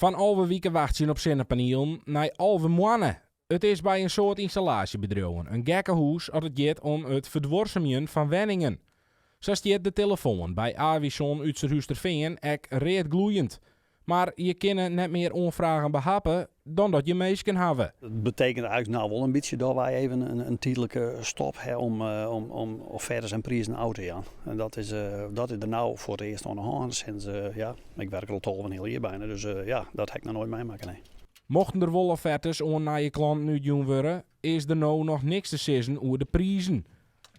Fan 11 wiken wachtsjen op sinnepanielen nei 11 moanne. It is by in soad ynstallaasjebedriuwen in gekkehûs as it giet om it ferduorsumjen fan wenningen. Sa stiet de telefoan by Avison út Surhústerfean ek readgloeiend. Mar je kinne net mear oanfragen behappe dan dat je minsken hawwe. Dat betekent eigenlijk nou wol in bytsje dat wy even in tydlike stop ha om offertes en prizen ôf te jaan. En dat is der no foar it earst oan de hân sinds, ja, ik wurk al 12,5 jier byna, dus ja, dat ha ik noch noait meimakke, nee. Mochten der wol offertes oan nije klanten útjûn wurde, is der no noch niks te sizzen oer de prizen.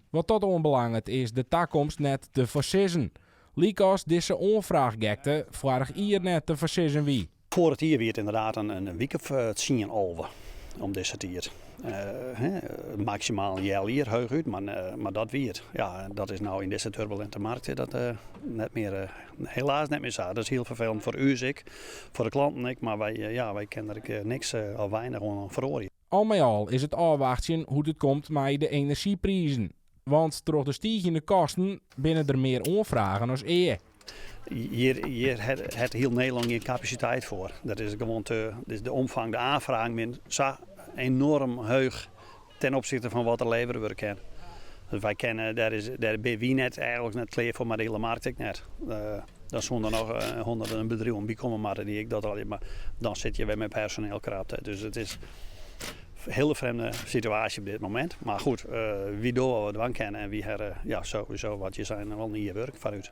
Wat dat oanbelanget is de takomst net te foarsizzen. Lykas dizze oanfraachgekte foarich jier net te foarsizzen wie. Foarich jier wie it ynderdaad in wike of 10, 11 om dizze tiid. Maksimaal in healjier heechút, mar dat wie it. Ja, dat is no yn dizze turbulinte markt dat net mear, helaas net mear sa. Dat is hiel ferfelend foar ús ek, foar de klanten ek, mar wy, ja, wy kinne der ek niks of weinich oan feroarje. Al mei al is it ôfwachtsjen hoe't it komt mei de enerzjyprizen. Want troch de stiigjende kosten binne der mear oanfragen as ea. Hjir hat hiel Nederlân gjin kapasiteit foar. Dat is gewoan te, dus de omfang, de oanfragen binne sa enoarm heech ten opsichte fan wat der levere wurde kin. Dus wy kinne, dêr is, dêr binne wy net eigenlik net klear foar, mar de hiele markt ek net. Dan soene der noch hûnderten bedriuwen by komme moatte dy't ek dat allegear, mar dan sitte je wer mei personeelkrapte. Dus it is in hiele frjemde situaasje op dit momint. Mar goed, wy dogge wat we dwaan kinne en wy hawwe, ja, sowieso wat je seine, wol in jier wurk foarút.